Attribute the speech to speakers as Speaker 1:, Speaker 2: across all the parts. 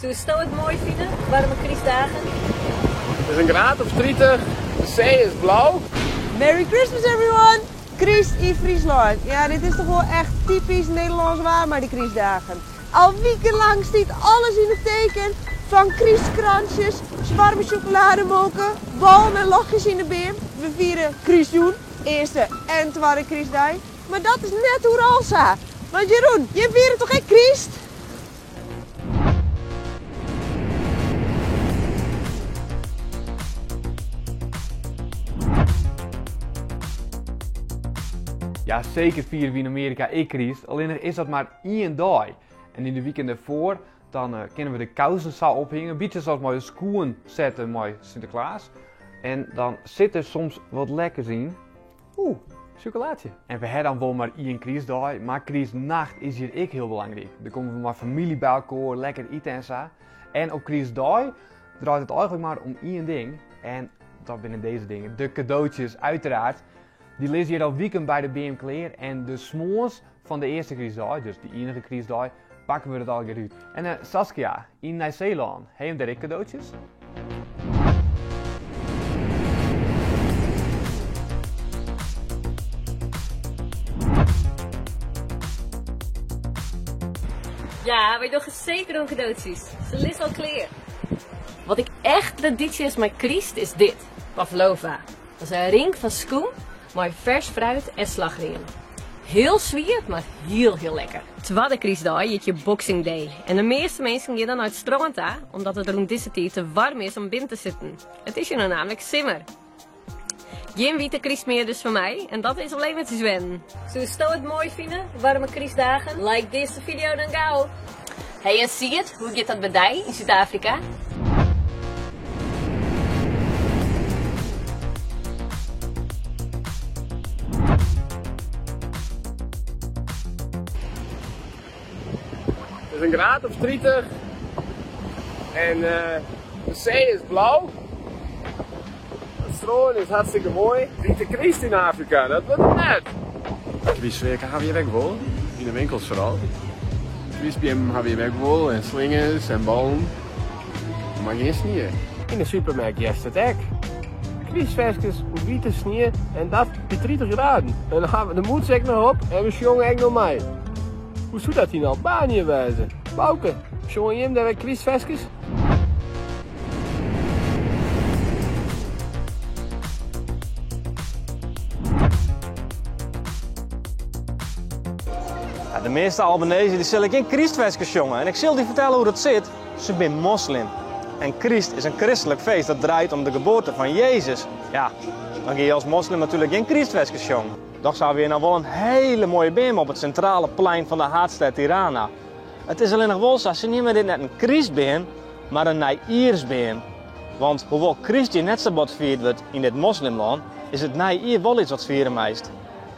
Speaker 1: Soesto it moai fine, waarme krystdagen?
Speaker 2: It is in graad of 30, de see is blau.
Speaker 3: Merry Christmas everyone! Kryst yn Fryslân. Ja, dit is toch wol echt typysk Nederlânsk waar mei de krystdagen. Al wikenlang stiet alles yn it teken fan krystkransjes, waarme sjokolademolke, ballen en ljochtjes yn de beam. We fiere krystjûn, earste en twadde krystdei. Mar dat is net oeral sa. Want Jeroen, jim fiere toch ek kryst?
Speaker 4: Ja, seker fiere we yn Amearika ek kryst, allinnich is dat mar ien dei. En yn de wiken dêrfoar dan uh, kinne we de kousen sa ophingje, in bytsje sa as mei de skoen sette mei Sinteklaas. En dan sit der soms wat lekkers yn. Oeh, sjokolaadsje. En we ha dan wol mar ien krystdei, mar krystnacht is hjir ek hiel belangryk. Dan komme we mei famylje by elkoar, lekker ite en sa. En op krystdei draait it eigentlik mar om ien ding. En dat binne dizze dingen. De kadootsjes, uiteraard. Dy lizze hjir al wiken by de beam klear. En de smoarns fan de earste krystdei, dus de iennige krystdei, pakke we it allegear út. En uh, Saskia, yn Nij-Seelân, ha jim dêr ek kadootsjes?
Speaker 1: Ja, wy dogge seker oan kadootsjes. Se lizze al klear. Wat ek echt tradysje is mei kryst is dit, pavlova. Dat is in ring fan skûm mei fers fruit en slachriem. Hiel swier, mar hiel hiel lekker. Twadde krystdei hjit hjir Boxing Day en de measte minsken gean dan nei it strân ta, omdat it rûn dizze tiid te waarm is om binnen te sitten. It is hjir no nammentlik simmer. Gjin wite kryst mear dus foar my en dat is al eventsjes wennen. Soesto it moai fine, waarme krystdagen? Like dizze video dan gau! Hey en Sierd, hoe giet dat by dy yn Súd-Afrika?
Speaker 2: Het is in graad of 30 en uh, de see is blau. It strân is hartstikke moai. Wite kryst yn Afrika, dat wurdt it net. Krystfearke ha we hjir ek wol, yn de winkels foaral. Krystbeammen ha we hjir ek wol en slingers en ballen. Mar gjin snie. Yn de supermerk hearst it ek. Krystferskes oer wite snie en dat by 30 graden. En dan ha we de mûts ek noch op en we sjonge ek noch mei. Hoe soe dat yn Albanië wêze? Bouke, sjonge jim dêr ek krystferskes?
Speaker 5: Ja, de measte Albanezen dy sille gjin krystferskes sjonge. En ik sil dy fertelle hoe dat sit. Se binne moslim. En kryst is in kristlik feest dat draait om de geboarte fan Jezus. Ja, dan gean je as moslim natuerlik gjin krystferskes sjongen. Dochs hawwe we hjir no wol in hiele moaie beam op it sintrale plein fan de haadstêd Tirana. It is allinnich wol sa, se neame dit net in krystbeam, mar in nijjiersbeam. Want hoewol kryst hjir net sa bot fierd wurdt yn dit moslimlân, is it nijjier wol iets wat fiere meist.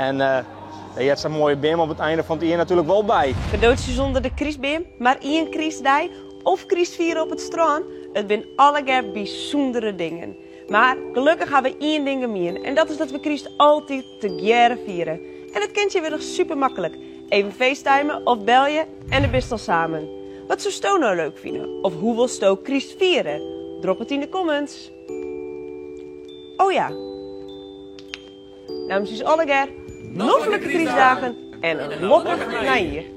Speaker 5: En uh, dêr heart sa'n moaie beam op it einde fan it jier natuerlik wol by.
Speaker 3: Kadootsjes ûnder de krystbeam, mar ien krystdei of kryst fiere op it strân, it binne allegear bysûndere dingen. Mar gelokkich ha we ien ding gemien en dat is dat we kryst altyd tegearre fiere. En dat kin tsjintwurdich super maklik. Even facetimen of belje en dan bist al samen. Wat soesto no leuk fine? Of hoe wolsto kryst fiere? Drop it yn de comments. Oh ja. Namens ús allegear, noflike krystdagen en in lokkich nijjier.